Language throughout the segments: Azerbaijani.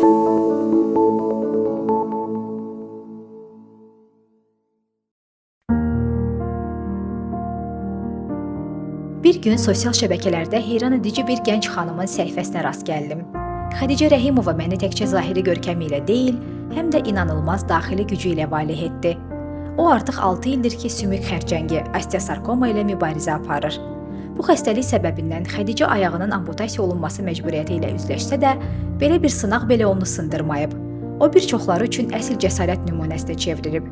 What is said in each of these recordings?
Bir gün sosial şəbəkələrdə heyran edici bir gənc xanımın səhifəsinə rast gəldim. Xədicə Rəhimova məni təkcə zahiri görkəmi ilə deyil, həm də inanılmaz daxili gücü ilə valeh etdi. O artıq 6 ildir ki, sümük xərçəngi, osteosarkoma ilə mübarizə aparır. Bu xəstəlik səbəbindən Xədicə ayağının amputasiya olunması məcburiyyəti ilə üzləşsə də, belə bir sınaq belə onu sındırmayıb. O bir çoxları üçün əsl cəsarət nümunəsinə çevrilib.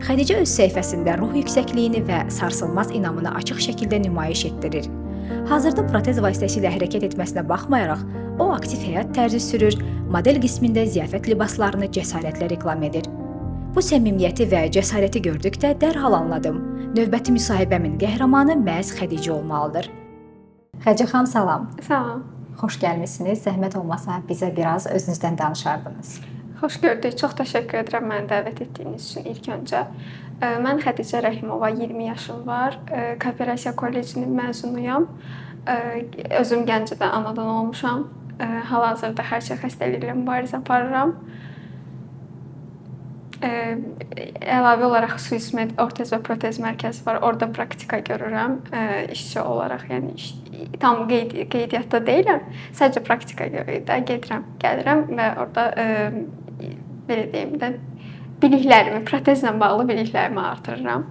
Xədicə öz səhifəsində ruh yüksəkliyini və sarsılmaz inamını açıq şəkildə nümayiş etdirir. Hazırda protez vasitəsilə hərəkət etməsinə baxmayaraq, o aktiv həyat tərzi sürür, model qismində ziyafət libaslarını cəsarətlə reklam edir. Bu səmimiyyəti və cəsarəti gördükdə dərhal anladım. Növbəti müsahibəmin qəhrəmanı məhz Xədicə olmalıdır. Xədicə xanım, salam. Salam. Xoş gəlmisiniz. Zəhmət olmasa bizə biraz özünüzdən danışardınız. Xoş gördük. Çox təşəkkür edirəm məni dəvət etdiyiniz üçün ilk öncə. Mən Xədicə Rəhimova, 20 yaşım var. Kooperasiya Kollecinin məzunuyam. Özüm Gəncədə anadan olmuşam. Hal-hazırda xərçəng xəstəliyi ilə mübarizə aparıram. Əlavə olaraq Swissmed ortez və protez mərkəzi var. Orada praktika görürəm işçi olaraq, yəni tam qeydiyyatda deyiləm. Sadəcə praktika də gedirəm, gəlirəm və orada belə deyim də biliklərimi, protezlə bağlı biliklərimi artırıram.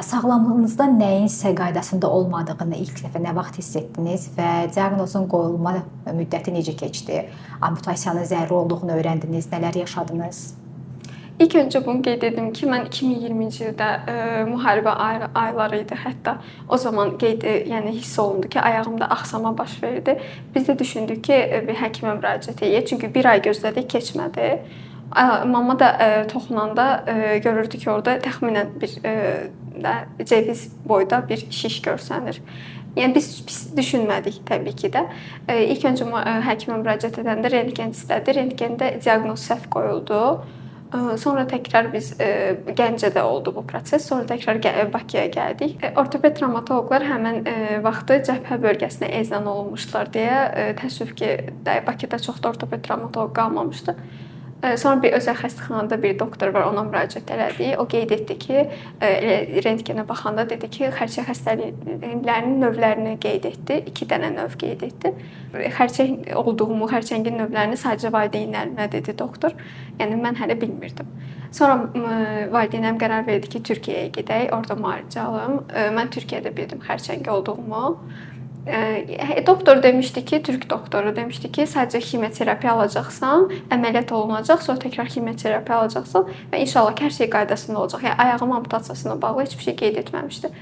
Sağlamlığınızda nəyinsə qaydasında olmadığını ilk dəfə nə vaxt hiss etdiniz və diaqnozun qoyulma müddəti necə keçdi? Amputasiyanın zəruri olduğunu öyrəndiniz, nələr yaşadınız? İlk öncə bunu qeyd edim ki, mən 2020-ci ildə müharibə ayları idi. Hətta o zaman yəni hiss olundu ki, ayağımda axsama baş verdi. Biz də düşündük ki, bir həkimə müraciət edək. Çünki bir ay gözlədik, keçmədi. Mama da toxunanda görürdü ki, orada təxminən bir ceviz boyda bir şiş görsənir. Yəni biz pis düşünmədik təbii ki də. İlk öncə həkimə müraciət edəndə rentgen istədi. Rentgendə diaqnoz səhv qoyuldu. Sonra təkrar biz Gəncədə oldu bu proses. Sonra təkrar Bakıya gəldik. Ortoped travmatoloqlar həmin vaxtı cəbhə bölgəsinə ezan olunmuşlar deyə təəssüf ki, Bakıda çox da ortoped travmatoloq qalmamışdı. Sonra bir özəl xəstəxanada bir doktor var, ona müraciət elədik. O qeyd etdi ki, rentgenə baxanda dedi ki, xərçəng xəstəliklərinin növlərini qeyd etdi. 2 dənə növ qeyd etdi. Xərçəng olduğumu, xərçəngin növlərini sadəcə valideynlərimə dedi doktor. Yəni mən hələ bilmirdim. Sonra valideynlərim qərar verdi ki, Türkiyəyə gedək, orada müalicə alım. Mən Türkiyədə bildim xərçəng olduğumu. Doktor demişdi ki, türk doktoru demişdi ki, sadəcə ximioterapiya alacaqsan, əməliyyat olunacaq, sonra təkrar ximioterapiya alacaqsan və inşallah ki, hər şey qaydasında olacaq. Yəni ayağım amputasiyasına bağlı heç bir şey qeyd etməmişdi.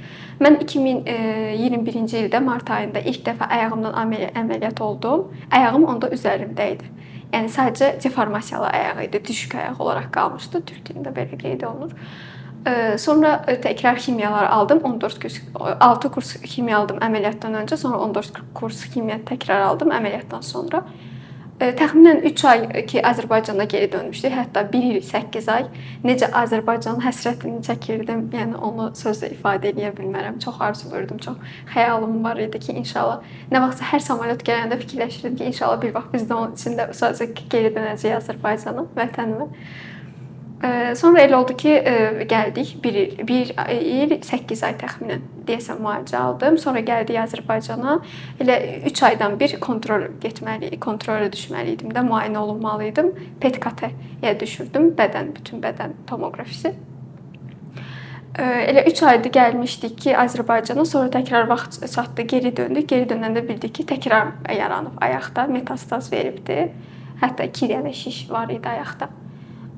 Mən 2021-ci ildə mart ayında ilk dəfə ayağımdan əməliyyat oldum. Ayağım onda üzərimdə idi. Yəni sadəcə deformasiyalı ayağı idi, düşük ayaq olaraq qalmışdı. Türk dilində belə qeyd olunur. Sonra təkrar ximiyalar aldım. 14 kurs, 6 kurs ximiya aldım əməliyyatdan öncə, sonra 14 kurs ximiya təkrar aldım əməliyyatdan sonra. Təxminən 3 ay ki, Azərbaycana geri dönmüşdük. Hətta 1 il 8 ay necə Azərbaycanın həsrətini çəkirdim. Yəni onu sözlə ifadə eləyə bilmərəm. Çox arzulayırdım, çox xəyalım var idi ki, inşallah nə vaxtsa hər samolyot gələndə fikirləşirdim ki, inşallah bir vaxt biz də onun içində sadəcə geri dönəcəyik Azərbaycana, vətənimə. Sonra elə oldu ki, gəldik 1 il 8 ay təxminən deyəsən müalicə aldım. Sonra gəldik Azərbaycana. Elə 3 aydan bir kontrol getməli, kontrolə düşməli idim də, müayinə olunmalı idim. PET-KT-yə düşürdüm, bütün bədən tomoqrafisi. Elə 3 ayda gəlmişdik ki, Azərbaycana, sonra təkrar vaxt çatdı, geri döndük. Geri dönəndə bildik ki, təkrar yaranıb ayaqda, metastaz veribdi. Hətta 2 dənə şiş var idi ayaqda.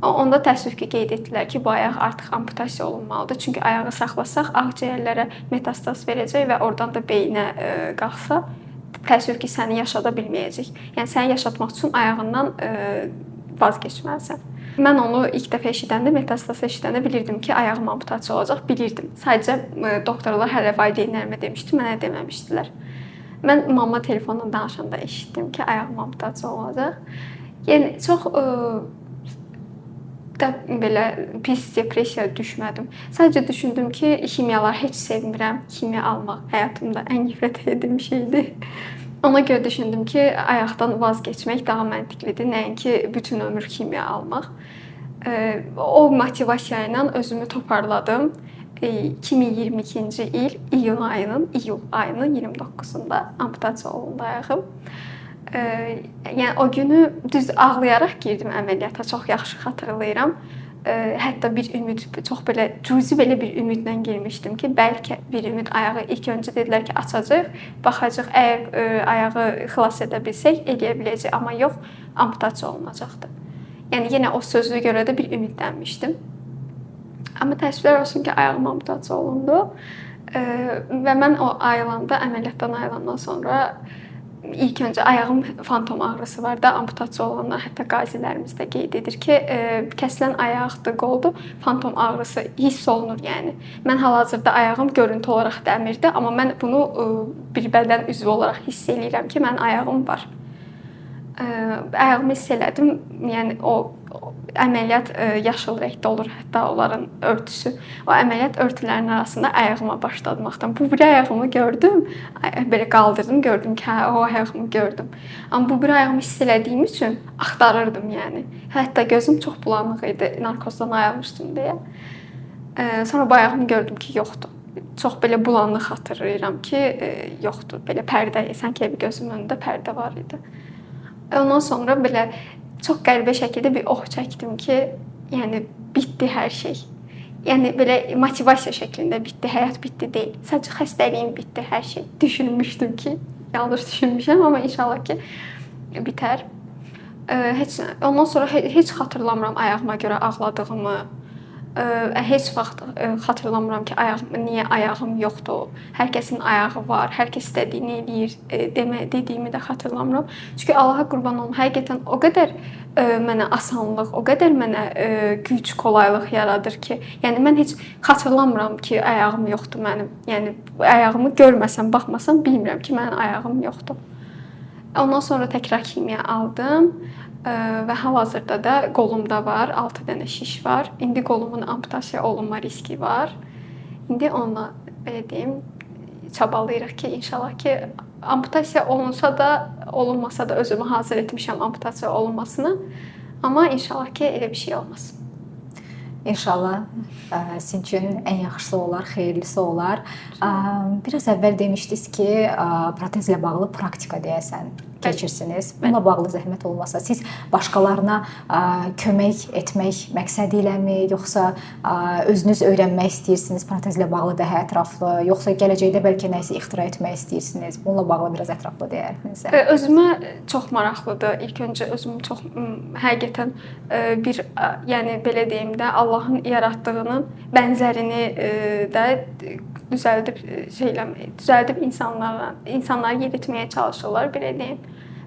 Onda təəssüf ki, qeyd etdilər ki, bu ayaq artıq amputasiya olunmalıdır. Çünki ayağı saxlasaq ağciyərlərə metastaz verəcək və oradan da beyinə qalxsa, təəssüf ki, səni yaşada bilməyəcək. Yəni səni yaşatmaq üçün ayağından vazgeçməlisən. Mən onu ilk dəfə eşidəndə, metastaz eşidəndə bilirdim ki, ayağım amputasiya olacaq, bilirdim. Sadəcə doktorlar hələ valideynlərimə demişdi, mənə deməmişdilər. Mən mama telefonla danışanda eşitdim ki, ayağım amputasiya olacaq. Yəni çox da belə pis depressiyaya düşmədim. Sadəcə düşündüm ki, ximiyaları heç sevmirəm. Ximiya almaq həyatımda ən nifrət etdiyim şeydir. Ona görə düşündüm ki, ayaqdan vaz keçmək daha məntiqlidir, nəinki bütün ömür ximiya almaq. O motivasiya ilə özümü toparladım. 2022-ci il iyul ayının 29-unda amputasiya olundu ayağım. Yəni o günü düz ağlayaraq girdim əməliyyata, çox yaxşı xatırlayıram. Hətta bir ümid, çox belə cüzi belə bir ümidlə girmişdim ki, bəlkə bir ümid ayağı ilk öncə dedilər ki, açacağıq, baxacağıq, əgər ayağı xilas edə bilsək, eləyə biləcəyik, amma yox, amputasiya olunacaqdı. Yəni yenə o sözü görə də bir ümidlənmişdim. Amma təəssüflər olsun ki, ayağım amputasiya olundu. Və mən o ayılanda, əməliyyatdan ayılandan sonra ilk öncə ayağım fantom ağrısı var da, amputasiya olanlar, hətta qazilərimiz də qeyd edir ki, kəsilən ayaqdır, qoldur, fantom ağrısı hiss olunur yəni. Mən hal-hazırda ayağım görüntü olaraq dəmirdir, amma mən bunu bir bədən üzvü olaraq hiss eləyirəm ki, mənim ayağım var. Ayağımı hiss elədim. Yəni o əməliyyat yaşıl rəngdə olur, hətta onların örtüsü. O əməliyyat örtülərinin arasında ayağıma başladmaqdan. Bu bir ayağımı gördüm, belə qaldırdım, gördüm ki, hə, o ayağımı gördüm. Amma bu bir ayağımı hiss elədiyim üçün axtarırdım yəni. Hətta gözüm çox bulanıq idi, narkozdan ayılmışdım deyə. Sonra bu ayağımı gördüm ki, yoxdur. Çox belə bulanıq xatırlayıram ki, yoxdur. Belə pərdə, sanki gözümün önündə pərdə var idi. Ondan sonra belə çox qəribə şəkildə bir oh çəkdim ki, yəni bitdi hər şey. Yəni belə motivasiya şəklində bitdi, həyat bitdi deyil. Sadəcə xəstəliyim bitdi, hər şey. Düşünmüşdüm ki, yanlış düşünmüşəm, amma inşallah ki bitər. Heç ondan sonra heç xatırlamıram ayağıma görə ağladığımı. Heç vaxt xatırlamıram ki, niyə ayağım yoxdur. Hər kəsin ayağı var, hər kəs istədiyini eləyir, dediyimi də xatırlamıram. Çünki Allaha qurban olum, həqiqətən o qədər mənə asanlıq, o qədər mənə güc, qolaylıq yaradır ki, yəni mən heç xatırlamıram ki, ayağım yoxdur mənim. Yəni ayağımı görməsəm, baxmasam bilmirəm ki, mənim ayağım yoxdur. Ondan sonra təkrar ximiya aldım. Və hal-hazırda da qolumda var, 6 dənə şiş var. İndi qolumun amputasiya olunma riski var. İndi onunla belə deyim, çabalayırıq ki, inşallah ki amputasiya olunsa da, olunmasa da özümü hazır etmişəm amputasiya olunmasına. Amma inşallah ki elə bir şey olmaz. İnşallah sizin üçün ən yaxşısı olar, xeyirlisi olar. Biraz əvvəl demişdiniz ki, protezlə bağlı praktika deyəsən keçirsiniz. Bununla bağlı zəhmət olmasa siz başqalarına kömək etmək məqsədi iləmi, yoxsa özünüz öyrənmək istəyirsiniz protezlə bağlı daha ətraflı, yoxsa gələcəkdə bəlkə nəyisə ixtira etmək istəyirsiniz? Bununla bağlı biraz ətraflı deyərdiniz. Özümə çox maraqlıdır. İlk öncə özüm çox həqiqətən bir, yəni belə deyim də, Allahın yaratdığının bənzərini də düzəldib düzəldib insanları yeritməyə çalışırlar, belə deyim.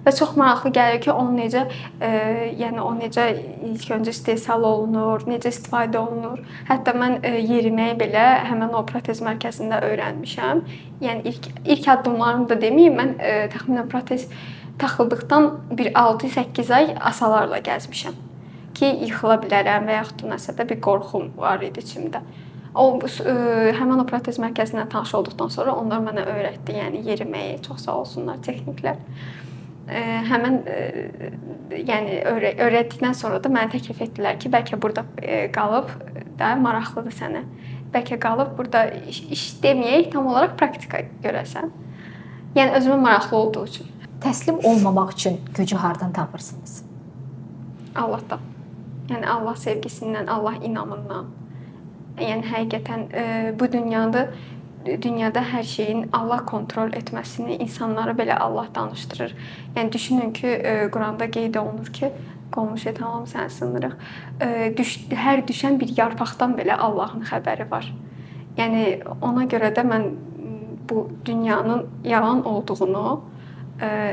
Və çox maraqlı gəlir ki, onu necə, yəni o necə ilk öncə istehsal olunur, necə istifadə olunur. Hətta mən yeriməyi belə həmin o protez mərkəzində öyrənmişəm. Yəni ilk addımlarımı da deməyim, mən təxminən protez taxıldıqdan bir 6-8 ay asalarla gəzmişəm ki, yıxıla bilərəm və yaxud da nəsə də bir qorxum var idi içimdə. O həmin o protez mərkəzindən tanış olduqdan sonra onlar mənə öyrətdi, yəni yeriməyi, çox sağ olsunlar texniklər. Həmin yəni öyrətdikdən sonra da mənə təklif etdilər ki, bəlkə burada qalıb da maraqlıdır sənə. Bəlkə qalıb burada iş deməyək, tam olaraq praktika görəsən. Yəni özümə maraqlı olduğu üçün. Təslim olmamaq üçün gücü hardan tapırsınız? Allahdan. Yəni Allah sevgisindən, Allah inamından. Yəni həqiqətən bu dünyada hər şeyin Allah kontrol etməsini insanlara belə Allah danışdırır. Yəni düşünün ki, Quranda qeyd olunur ki, qovmuş şeytan səni sındırıq. Hər düşən bir yarpaqdan belə Allahın xəbəri var. Yəni ona görə də mən bu dünyanın yalan olduğunu,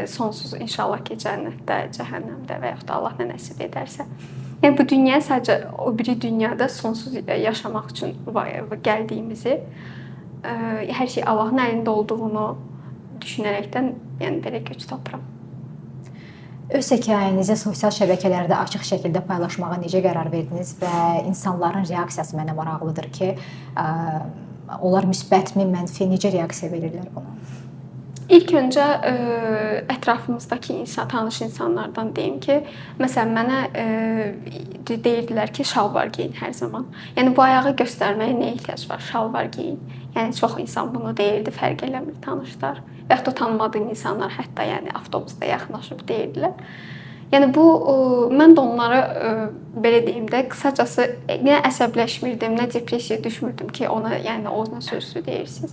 sonsuz inşallah ki, cənnətdə, cəhənnəmdə və yaxud da Allah nə nəsib edərsə. Yəni bu dünya sadəcə o biri dünyada sonsuz yaşamaq üçün gəldiyimizi, hər şey Allahın əlində olduğunu düşünərəkdən, yəni belə güc tapıram. Öz hekayənizi sosial şəbəkələrdə açıq şəkildə paylaşmağa necə qərar verdiniz və insanların reaksiyası mənə maraqlıdır ki, onlar müsbətmi, mənfi, necə reaksiya verirlər buna? İlk öncə ətrafımızdakı insan, tanış insanlardan deyim ki, məsələn mənə deyirdilər ki, şalvar geyin hər zaman. Yəni bu ayağı göstərməyə nə ehtiyac var? Şalvar geyin. Yəni çox insan bunu deyirdi, fərq eləmir tanışlar. Və yaxud da tanımadığım insanlar hətta yəni avtobusda yaxınlaşıb deyirdilər. Yəni bu mən də onlara belə deyim də, qısacası nə əsəbləşmirdim, nə depressiyaya düşmürdüm ki, ona yəni ona sözlü deyirsiniz.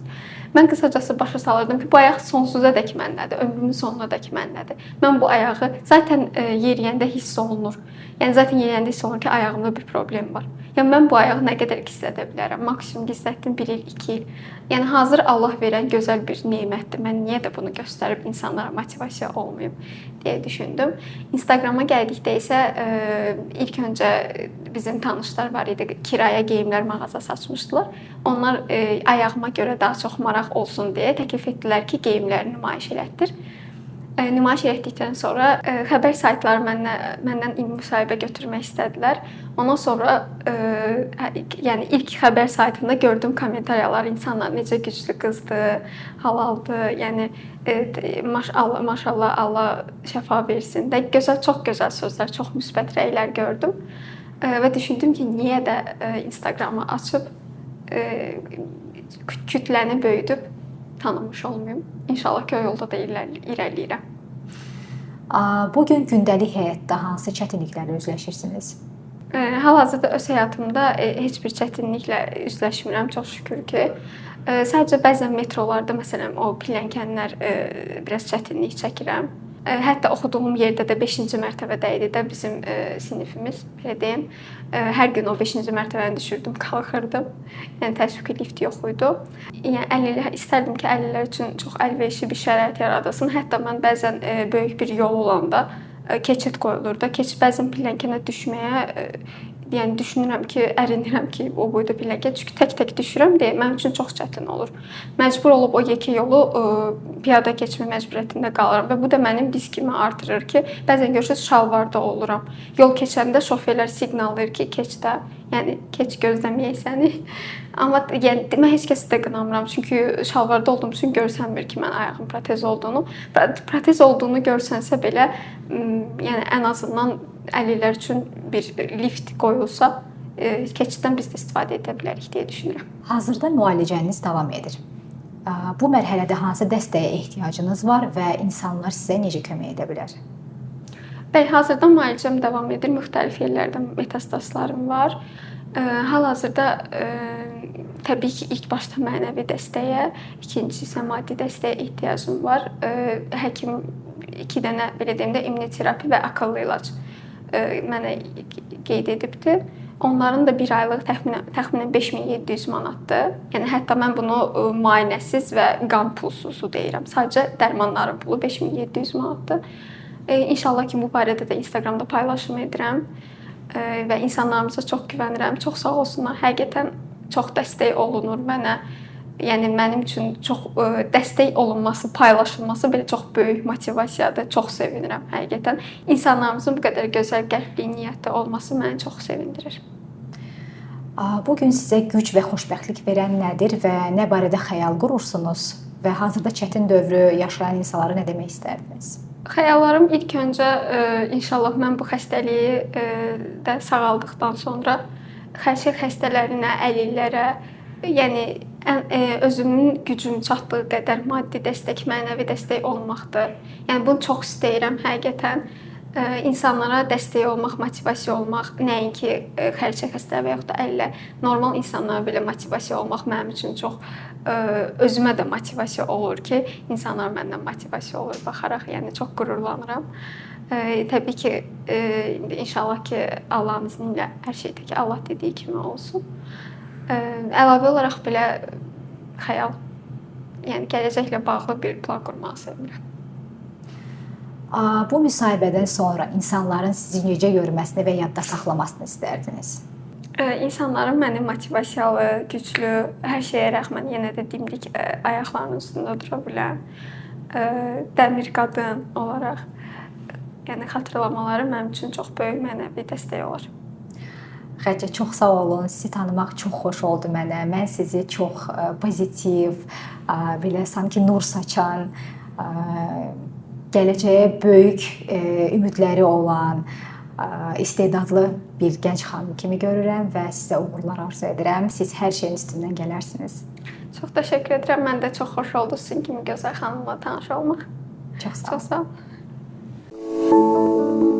Mən qısacası başa salırdım ki, bu ayaq sonsuza dək məndədir, ömrümün sonuna dək məndədir. Mən bu ayağı zaten yeriyəndə hiss olunur. Yəni zaten yeriyəndə hiss olunur ki, ayağımda bir problem var. Yəni mən bu ayağı nə qədər gizlədə bilərəm? Maksimum gizlətdim 1 il, 2 il. Yəni hazır Allah verən gözəl bir nemətdir. Mən niyə də bunu göstərib insanlara motivasiya olmayım deyə düşündüm. Instagrama gəldikdə isə ilk öncə bizim tanışlar var idi. Kirayə geyimlər mağazası açmışdılar. Onlar ayağıma görə daha çox maraq olsun deyə təklif etdilər ki, geyimləri nümayiş elətdir. Nümayiş elətdikdən sonra xəbər saytları məndən müsahibə götürmək istədilər. Ondan sonra yəni ilk xəbər saytında gördüyüm kommentariyalar, insanlar necə güclü qızdır, halaldır, yəni maşallah, maşallah Allah şəfa versin də. Gözəl, çox gözəl sözlər, çox müsbət rəylər gördüm. Və düşündüm ki, niyə də Instagramı açıb kütləni böyüdüb tanınmış olmayım. İnşallah ki, o yolda da irəliləyirəm. Bu gün gündəlik həyatda hansı çətinliklərlə üzləşirsiniz? Hal-hazırda öz həyatımda heç bir çətinliklə üzləşmirəm, çox şükür ki. Sadəcə bəzən metrolarda, məsələn, o pilləkənlər biraz çətinlik çəkirəm. Hətta oxuduğum yerdə də 5-ci mərtəbədə idi də bizim sinifimiz, belə deyim. Hər gün o 5-ci mərtəbəni düşürdüm, qalxırdım. Yəni təəssüf ki, lift yox idi. Yəni əlillər, istərdim ki, əlillər üçün çox əlverişli bir şərait yaradılsın. Hətta mən bəzən böyük bir yol olanda keçid qoyulur da, keçid bəzən pilləkənə düşməyə yəni düşünürəm ki, ərinirəm ki, o boyda pilləkən, çünki tək-tək düşürəm deyə mənim üçün çox çətin olur. Məcbur olub o yekə yolu piyada keçmə məcburiyyətində qalıram və bu da mənim riskimi artırır ki, bəzən görürsüz şalvarda oluram. Yol keçəndə şoferlər siqnallayır ki, keç də, yəni keç gözləməyək səni. Amma yəni mən heç kəsi də qınamıram, çünki şalvarda olduğum üçün görsənmir ki, mən ayağım protez olduğunu. Protez olduğunu görsənsə belə, yəni ən azından əlillər üçün bir lift qoyulsa, keçiddən biz də istifadə edə bilərik deyə düşünürəm. Hazırda müalicəniz davam edir. Bu mərhələdə hansı dəstəyə ehtiyacınız var və insanlar sizə necə kömək edə bilər? Bəli, hazırda müalicəm davam edir. Müxtəlif yerlərdə metastaslarım var. Hal-hazırda təbii ki, ilk başda mənəvi dəstəyə, ikinci isə maddi dəstəyə ehtiyacım var. Həkim 2 dənə, belə deyim də, immunoterapi və akıllı ilac mənə qeyd edibdir. Onların da bir aylıq təxminən 5700 manatdır. Yəni hətta mən bunu müayinəsiz və qan pulsuzu deyirəm. Sadəcə dərmanların pulu 5700 manatdır. İnşallah ki, bu barədə də Instagramda paylaşım edirəm və insanlarımıza çox güvənirəm. Çox sağ olsunlar. Həqiqətən çox dəstək olunur mənə. Yəni mənim üçün çox dəstək olunması, paylaşılması belə çox böyük motivasiyadır. Çox sevinirəm həqiqətən. İnsanlarımızın bu qədər gözəl qəlbli, niyyətli olması məni çox sevindirir. Bu gün sizə güc və xoşbəxtlik verən nədir və nə barədə xəyal qurursunuz? Və hazırda çətin dövrü yaşayan insanlara nə demək istərdiniz? Xəyallarım ilk öncə inşallah mən bu xəstəliyi də sağaldıqdan sonra xərçəng xəstələrinə, əlillərə, yəni özümün gücüm çatdığı qədər maddi dəstək, mənəvi dəstək olmaqdır. Yəni bunu çox istəyirəm həqiqətən. İnsanlara dəstək olmaq, motivasiya olmaq, nəinki xərçəng xəstələri və yaxud da əlillər, normal insanlara belə motivasiya olmaq mənim üçün çox özümə də motivasiya olur ki, insanlar məndən motivasiya olur baxaraq, yəni çox qürurlanıram. Təbii ki, indi inşallah ki, Allahın izni ilə hər şeydə ki, Allah dediyi kimi olsun. Əlavə olaraq belə xəyal, yəni gələcəklə bağlı bir plan qurmağı sevirəm. Bu müsahibədən sonra insanların sizi necə görməsini və yadda saxlamasını istərdiniz? İnsanların məni motivasiyalı, güclü, hər şeyə rəğmən yenə də dimdik ayaqlarının üstündə dura bilən, dəmir qadın olaraq, yəni xatırlamaları mənim üçün çox böyük mənəvi dəstək olar. Xədicə, çox sağ olun. Sizi tanımaq çox xoş oldu mənə. Mən sizi çox pozitiv, belə sanki nur saçan, gələcəyə böyük ümidləri olan, istedadlı bir gənc xanım kimi görürəm və sizə uğurlar arzu edirəm. Siz hər şeyin üstündən gələrsiniz. Çox təşəkkür edirəm. Mən də çox xoş oldu sizin kimi gözəl xanımla tanış olmaq. Çox sağ olun. Çox sağ olun.